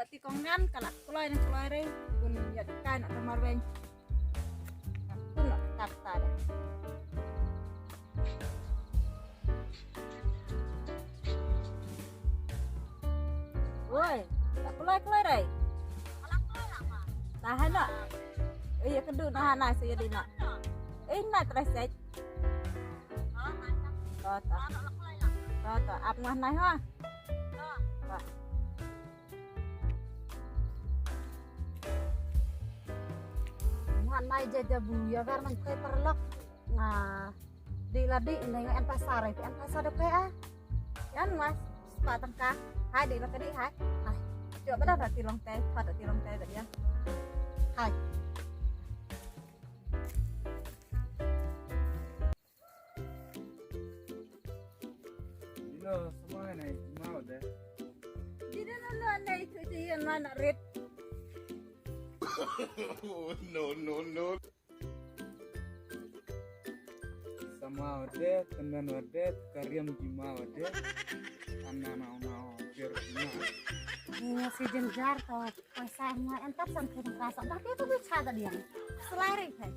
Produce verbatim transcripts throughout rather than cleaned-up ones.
Ti kong ngan ka la kloi na kloi re, bun ïa kai na kamar wen. Bun la tap ta de. Woi, la kloi kloi re. Ta hana. Eh, ïa ka du na hana sa ïa di na. Eh, na tres set. To, to. To, to. Ap ngah nai ha. To. Ngan nai ja ja bu ïa gar nang kai paralok. Nga di la di nai nga en pasar ai en pasar da kai a. Yan mas spa tangka. Hai di la ka di hai. Hai. Cuba pada da tilong teh, pada tilong teh da dia. Hai. Dino, sama ne, mau deh. Dino, no, no, ne, itu dia yang mana red. No, no, no. Sama deh, temen deh, karyam jima deh. Ana nau nau jer jima. Ini si jenjar tau. Poi sa ma en tap san thei tang ka sa. Dak te tu bi cha da diang. Slai rei thei.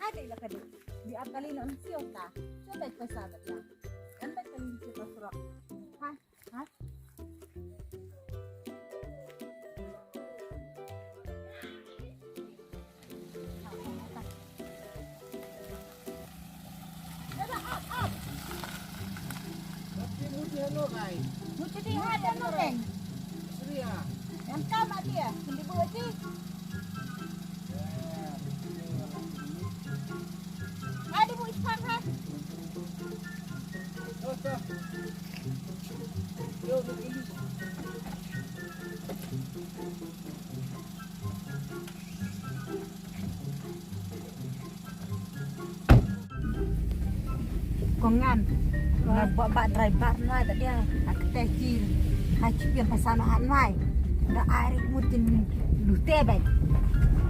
Hai dei la ka dei. Di ap kali non sio ta. Cho dei poi sa da diang. Kan dei kali sio ta surok. Ha? Ha? Kong ngan. Ba ba ba driver na da dia. Ak te ki. Hai ki pian pasal na han mai. Da ai rik mutin lu te bai.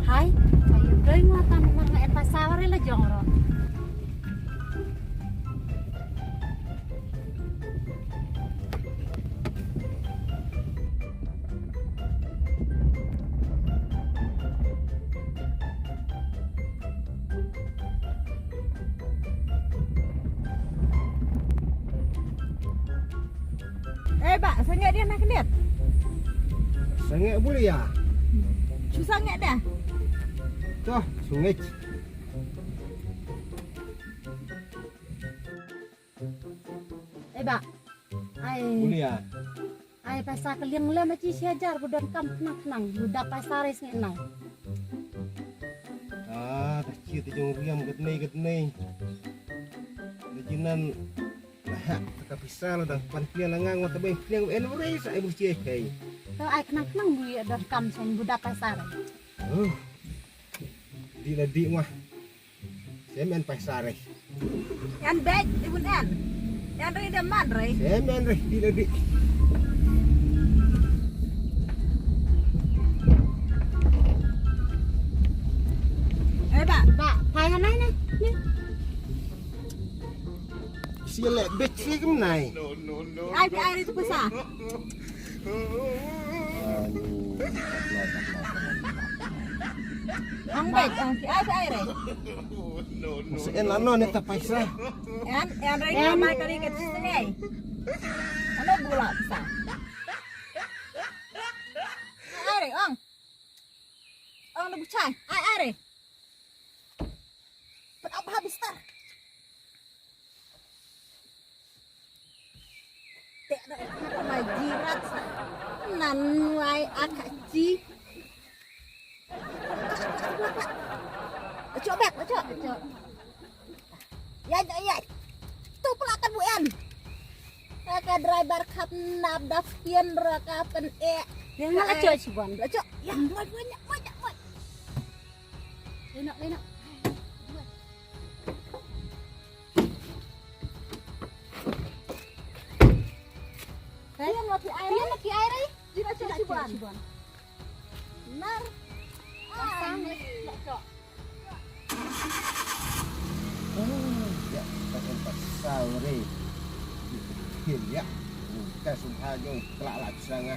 Hai. Ayo doi ngwa tan ma ngan pasal re la jong ro. Eh, ba, sangeh dia nak niat. Sangeh boleh ya? Susah ngeh dia. Tuh, sungit. Eh, ba. Ai. Boleh ya? Ai, pasa ka liang lem aci shi hajar, bu don kam khnang khnang, bu da pasa res ngi nai. Ah, ta chi ta jong riam kat nei kat nei. Lejinan lah ta ka pisa la dang pan kliang la ngang wa ta bai kliang en res ai bu chi kai. To ai khnang khnang bu ya don kam sen bu da pasa res. Oh. Di la di mah. Sem en paisa re. Yan bej, ibun en. Yan re de man re. Sem en re, di la di. Eh, ba, ba, pai hanai ne. Ni. Si le bej si kem nai. Ai, ai, ai, itu pisa. Ang bej, ang si ai, si ai re. Sa en la no ne ta paisa. En, en re ni mai kali ke sini. Ano bula pisa. Ai re, ang. Ang na buchai. Ai, ai re. Put up ha bistar. Te da ka mai jirat. Nan wai akachi. Acho bek, acho, acho. Ya, ya, ya. Tu pula kan bu en. Ka driver khap nap da pian ra ka pen e. Yang acho chiban. Acho. Ya, mai, mai, mai, mai. Lena, lena. Pian ma pi ai. Pian ma pi ai rai. Dina cok chiban. Nar. Pasang le. Oh, ya, tak pasang re. Pian ya. Ka sum ha jong kelak lak sanga.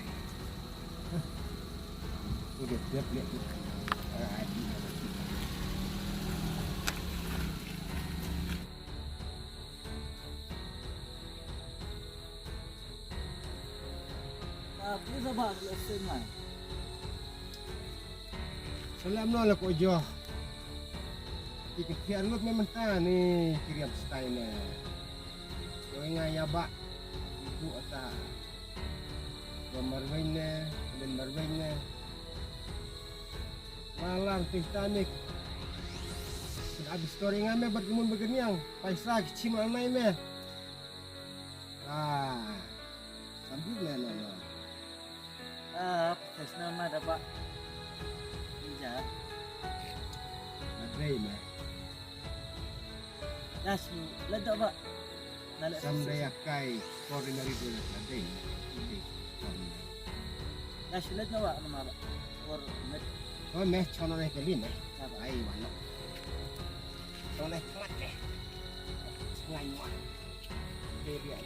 Salam no la ko jo. Ki kyrkieh lut me mynta ne ki riam stai ne. Yo nga ïa ba. Ibu ata. Ba marwei ne, ben marwei ne. Malang teh tanik. Kun abis story nga me bad gumun begeniang. Paisa ki chim anai me. Ah. Sambil me no no. Ah, professional ma da ba. Ija. Nadrei me. Dash lu, ledok ba. Nalek Sam sus. Daya kai, koordinari dulu nadrei. Dash lu ledok ba nama ba. Kor met. Oh, meh chono ne kelin eh. Apa? Ai wano. Chono ne kmat eh. Ngai mo. Dei dia.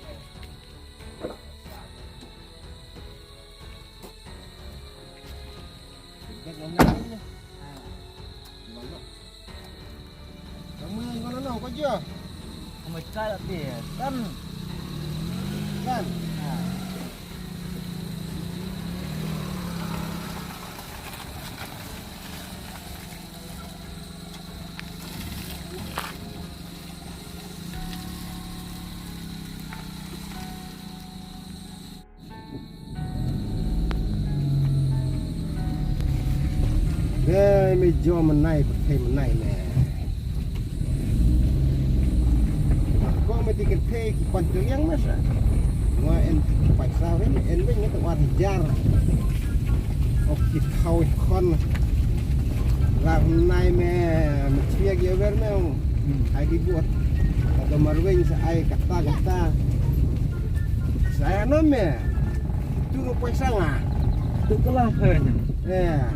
Kamu yang kalau nak kau je. Kamu cakap dia kan. Kan. Ha. Dei me jom menai, pyrthei menai me. Ko me ti kyrthei ki pan kylliang me sa. Ngo en paisa wen, en wen ngat war jar. Ok ki thau khon. Lar menai me, me chia gi wer me. Ai ki buat. Ka do marweng sa ai kata kata. Saya no me. Tu no paisa nga. Tu kelah kayaknya. Ya.